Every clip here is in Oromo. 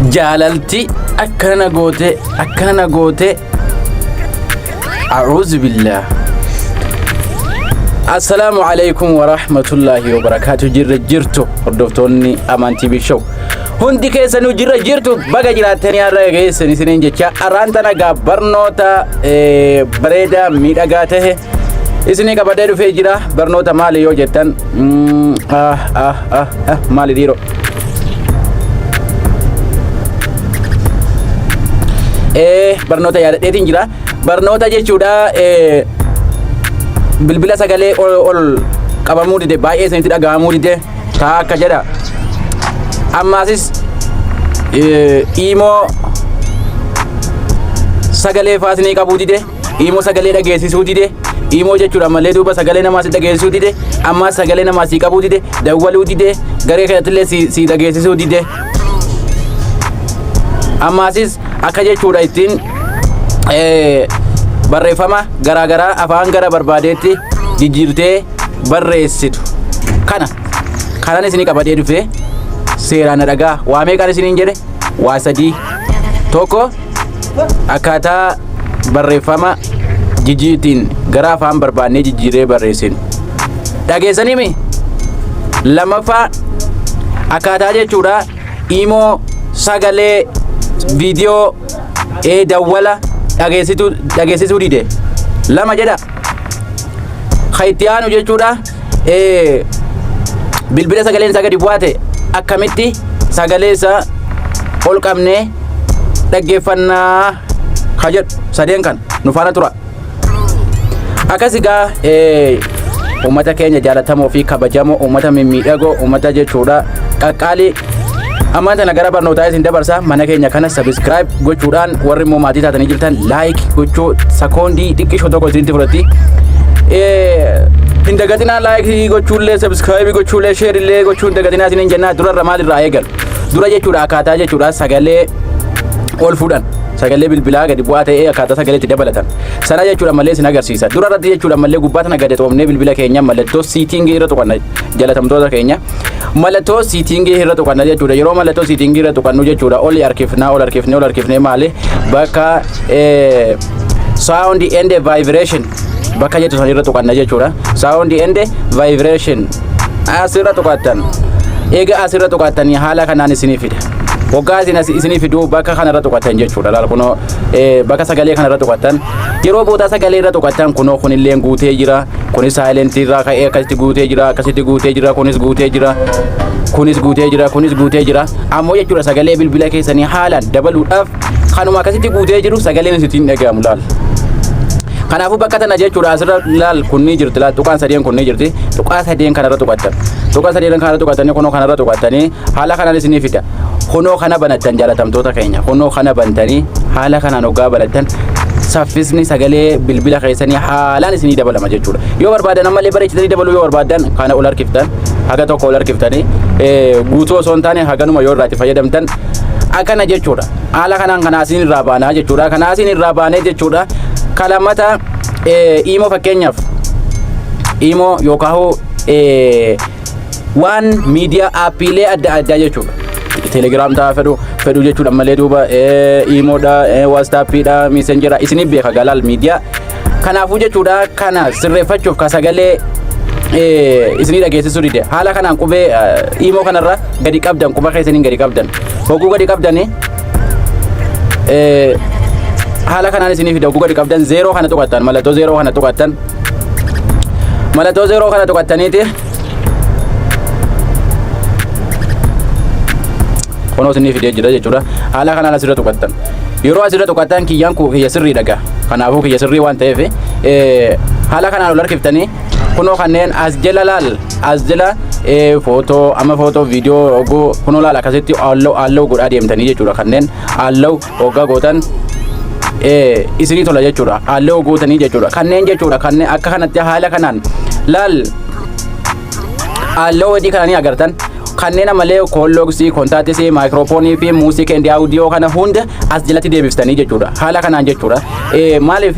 Jaalalti akkana na goote, akkana na goote. A'uuzu billaah. Assalaamu alaikum wa rahmatullahi wa barakaatu. Jirra jirtu hordoftoonni Amaan TV Show. Hundi keessanuu jirra jirtu, baga jiraattanii har'a geessan isiniin jecha. Arraan tana gaa barnoota bareedaa miidhagaa tahe isinii qabadee dhufee jira. Barnoota maali yoo jettan, ah, ah, ah, ah, maali dhiiroo? Barnoota yaadadheetiin jira. Barnoota jechuudha, bilbila sagalee ol ol qabamuu dide, baay'ee isinitti dhaga'amuu dide taa akka jedha. Ammaasis iimoo sagalee faasinii qabuu dide, iimoo sagalee dhageessisuu dide, iimoo jechuudha malee duuba sagalee namaa si dhageessisuu dide, ammaas sagalee namaa si qabuu dide, dawwaluu dide, garee kanattillee si dhageessisuu dide. Ammaasis akka jechuudha ittiin barreeffama garaagaraa afaan gara barbaadeetti jijjiirtee barreessitu. Kana kanan isinii qabadhee dhufe seeraan na dhagaa. Waa meeqaan isiniin jedhe? Waa sadii. Tokko, akkaataa barreeffama jijjiitiin gara afaan barbaannee jijjiirree barreessinu. Dhageessanii mi? Lammaffaa, akkaataa jechuudha iimoo sagalee, viidiyoo, dawwala dhageessisuu dide. Lama jedha. Kan itti aanu jechuudha, bilbila sagaleen isaa gadi bu'aa ta'e akkamitti sagalee isaa ol qabnee dhaggeeffannaa ka jedhu. Sadeen kana nu faana tura. Akkas egaa, uummata keenya jaalatamoo fi kabajamoo, uummata mimmiidhagoo, uummata jechuudha qaqqaalii, ammaan tana gara barnootaa isin dabarsa. Mana keenya kana subscribe gochuudhaan, warri immoo maatii taatanii jirtan like gochuu sekoondii xiqqishoo tokko isinitti fudhatti. Hin dagatinaa, like gochuullee, subscribe gochuullee, share illee gochuu hin dagatinaa isiniin jennaa. Durarra maalirraa eegalu? Dura jechuudha akkaataa jechuudha sagalee ol fuudhan, sagalee bilbilaa gadi bu'aa ta'ee akkaataa sagalee itti dabalatan sana jechuudha malee isin agarsiisa. Dura irratti jechuudha malee gubbaa tana gadi xoomnee bilbila keenya mallattoo setting irra tuqanna. Jalatamtoota keenya, mallattoo setting irra tuqanna jechuudha. Yeroo mallattoo setting irra tuqannu jechuudha, ol harkifnaa, ol harkifnee, ol harkifnee, maali, bakka sound and vibration bakka jettu san irra tuqanna jechuudha. Sound and vibration asirra tuqattan. Eega asirra tuqattanii haala kanaan isinii fida. Waggaa isin isinii fiduu bakka kanarra tuqattan jechuudha. Laal, kunoo bakka sagalee kanarra tuqattan. Yeroo booda sagalee irra tuqattan, kunoo kunillee guutee jira. Kunis silent irraa ka'ee akkasitti guutee jira, akkasitti guutee jira, kunis guutee jira. Kunis guutee jira, kunis guutee jira. Ammoo jechuudha sagalee bilbila keessanii haalaan dabaluudhaaf kanuma akkasitti guutee jiru sagaleen isitti hin dhaga'amu laal. Kanaafuu bakka tana jechuudha asirra laal kunni jirti, laal tuqaan sadeen kunni jirti. Tuqaa sadeen kanarra tuqattan. Tuqaa sadeen kanarra tuqattanii, kunoo kanarra tuqattanii haala kanaan isinii fida. Kunoo kana banattan, jaalatamtoota keenya. Kunoo kana bantanii haala kanaan hoggaa banattan saffisni sagalee bilbila keessanii haalaan isinii dabalama jechuudha. Yoo barbaadan ammallee bareechitanii dabaluu yoo barbaadan kana ol harkiftan, haga tokko ol harkiftanii, guutuu osoo hin taane haganuma yoo irraa itti fayyadamtan akkana jechuudha. Haala kanaan kana asiin irraa baanaa jechuudha. Kana asiin irraa baanee jechuudha. Kalamata iimoo, fakkeenyaaf iimoo yookaan waan miidiyaa aappiilee adda addaa jechuudha. Telegram ta'a fedhu fedhu jechuudha malee duuba iimoodha, WhatsAppiidha, Messengera isinii beeka galaal miidiyaa. Kanaafuu jechuudha kana sirreeffachuuf ka sagalee isinii dhageessisuu dide haala kanaan qubee iimoo kanarra gadi qabdan, quba keessaniin gadi qabdan. Hogguu gadi qabdanii haala kanaan isinii fida. Hogguu gadi qabdan zeeroo kana tuqattan, mallattoo zeeroo kana tuqattan. Mallattoo zeeroo kana tuqattaniiti kunoo isinii fidee jira jechuudha. Haala kanaan asirra tuqattan. Yeroo asirra tuqattan kiyyaan koo kiyya sirrii dhagaa. Kanaafuu kiyya sirrii waan ta'eef haala kanaan ol harkiftanii kunoo kanneen as jala laal, as jala footoo, amma footoo, viidiyoo oguu kunoo laal akkasitti allow allow godhaa deemtanii jechuudha. Kanneen allow hoggaa gootan isinii tola jechuudha. Allow gootanii jechuudha. Kanneen jechuudha kanneen akka kanatti haala kanaan laal allow wadii kananii agartan. Kanneen amalee call logs, contacts, microphone fi music and audio kana hunda as jalatti deebiftanii jechuudha. Haala kanaan jechuudha. Maaliif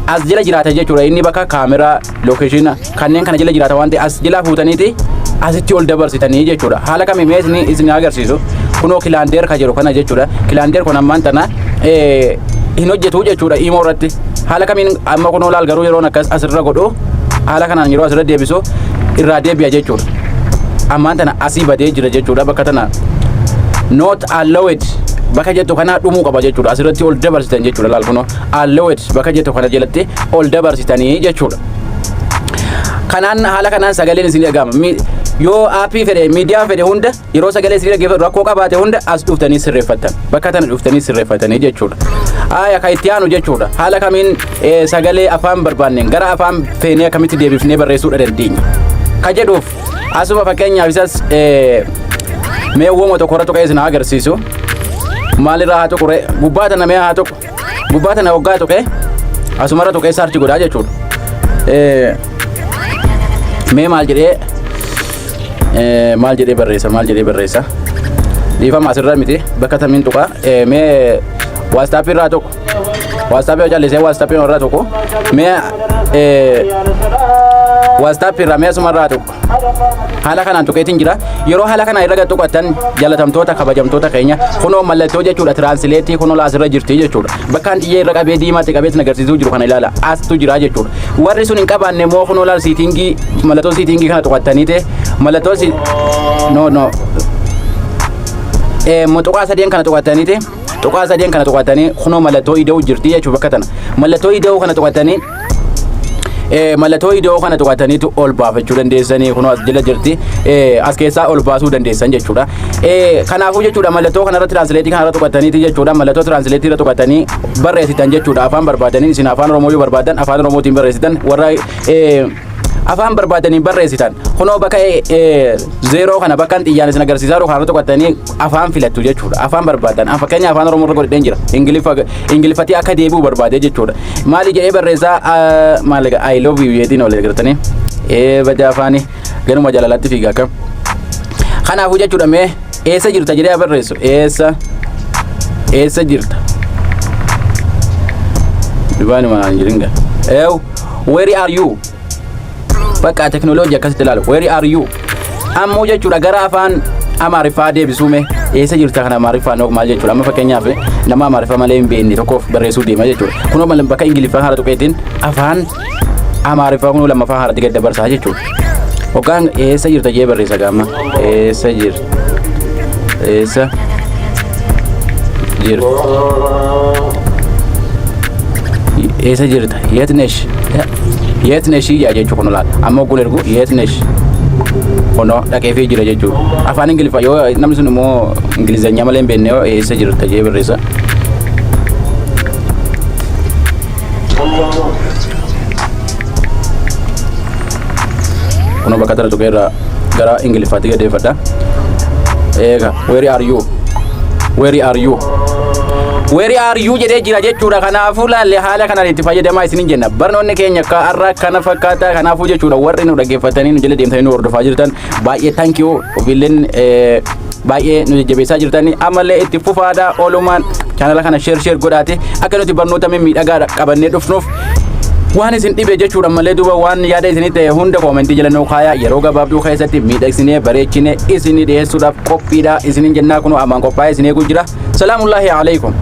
as jala jiraata jechuudha? Inni bakka kaameraa, location kanneen kana jala jiraata waan ta'e as jala fuutaniiti asitti ol dabarsitanii jechuudha. Haala kamii mee isin agarsiisu. Kunoo calendar ka jedhu kana jechuudha. Calendar kun ammaan tana hin hojjetu jechuudha imoo irratti. Haala kamiin amma kunoo laal garuu yeroon akkas asirra godhu, haala kanaan yeroo asirra deebisu irraa deebi'a jechuudha. Ammaan tana asii badee jira jechuudha. Bakka tana "not allowed" bakka jettu kana dhumuu qaba jechuudha. Asirratti ol dabarsitan jechuudha. Laal, kunoo "allowed" bakka jettu kana jalatti ol dabarsitanii jechuudha. Kanaan haala kanaan sagaleen isin dhaga'ama. Yoo aappii fedhe, miidiyaa fedhe hunda, yeroo sagalee isin dhaggeeffatu rakkoo qabaate hunda as dhuftanii sirreeffattan. Bakka tana dhuftanii sirreeffatanii jechuudha. Aya, kan itti aanu jechuudha. Haala kamiin sagalee afaan barbaanneen gara afaan feenee akkamitti deebifnee barreessuu dandeenya? Ka jedhuuf asuma fakkeenyaaf isas mee uumama tokko irra tuqee isin haa agarsiisu. Maalirraa haa tuqure? Gubbaa tana mee haa tuqu. Gubbaa tana hoggaa tuqee asumarra tuqee search godhaa jechuudha. Mee maal jedhee barreessa? Maal jedhee barreessa? Dhiifama, asirra miti. Bakka tamiin tuqa? Mee WhatsApp irraa tuqu. WhatsApp yoo callisee WhatsApp irraa tuqu. Mee WhatsApp irraa mee asuma irraa tuqu. Haala kanaan tuqeetiin jira. Yeroo haala kanaan irra tuqattan, jaalatamtoota kabajamtoota keenya, kunoo mallattoo jechuudha translate kunoo asirra jirti jechuudha. Bakkaan xiyyee irra qabee diimaatti qabee isin agarsiisuu jiru kana ilaala, astu jira jechuudha. Warri sun hin qabaanne immoo kunoo laal, setting, mallattoo setting kana tuqattanii ta'e, mallattoo si no no tuqaa sadeen kana tuqattanii ta'e, tuqaa sadeen kana tuqattanii kunoo mallattoo ida'uu jirti jechuudha. Bakka tana mallattoo ida'uu kana tuqattanii, mallattoo ida'uu kana tuqataniitu ol baafachuu dandeessanii. Kunoo as jala jirti, as keessaa ol baasuu dandeessan jechuudha. Kanaafuu jechuudha mallattoo kanarra, translate kanarra tuqataniiti jechuudha. Mallattoo translate irra tuqatanii barreessitan jechuudha. Afaan barbaadanii, isin afaan Oromoo yoo barbaadan afaan Oromootiin barreessitan, warra afaan barbaadaniin barreessitan. Kunoo bakka zeeroo kana, bakka xiyyaan isin agarsiisaa jiru kanarra tuqatanii afaan filattu jechuudha. Afaan barbaadan, fakkeenya afaan Oromoo irra godhadheen jira. Ingiliffa Ingiliffatii akka deebi'u barbaade jechuudha. Maali jedhee barreessaa? Maali, "I love you" jedhiin ol agartanii bada afaanii ganuma jaalalatti fiiga akkam. Kanaafuu jechuudha mee "eessa jirta" jedhee barreessu. Eessa jirta? Dubaanuma hin jirin gaa. Eew, "Where are you?" Bakka teknooloojii akkasitti ilaalu, "Where are you?" Ammoo jechuudha gara afaan Amaariffaa deebisuume "eessa jirta" kana Amaariffaa maal jechuudha? Amma fakkeenyaaf nama Amaariffaa malee hin beekne tokkoof barreessuu deema jechuudha. Kunoo bakka Ingiliffaa haala tuqeetiin afaan Amaariffaa kunoo lammaffaa haalatti gad dabarsaa jechuudha. Hoggaan "eessa jirta" jee barreessa gaama. Eessa jirta? Eessa jirta? Eessa jirta? የት ነሽ? የት ነሽ yaa jechuu kun laal. Amma ogguun ergu "የት ነሽ" kunoo dhaqeefii jira jechuudha. Afaan Ingiliffaa yoo namni sun immoo Ingilizanyaa malee hin beekne yoo "eessa jirta" jee barreessa. Kunoo bakka tana tuqee irraa gara Ingiliffaatti gadeeffadha. Eega "Where are you? Where are you? Where are you?" jedhee jira jechuudha. Kanaafuu laalle haala kanaan itti fayyadamaa isinin jenna. Barnoonni keenya akka har'a kana fakkaata. Kanaafuu jechuudha warri nu dhaggeeffatanii nu jala deemtanii nu hordofaa jirtan baay'ee thank you. Ofiilleen baay'ee nu jajjabeessaa jirtanii, ammallee itti fufaadha. Oolumaan chaanala kana share share godhaate akka nuti barnoota mimmiidhagaa qabannee dhufnuuf. Waan isin dhibe jechuudha malee duuba waan yaada isinii ta'e hunda comment jala nuu kaayaa. Yeroo gabaabduu keessatti miidhagsinee bareechinee isinii dhiyeessuudhaaf qophiidha isinin jennaa. Kunoo ammaan qophaa'ee isin eeguu jira. Salaamullaahi alaikum.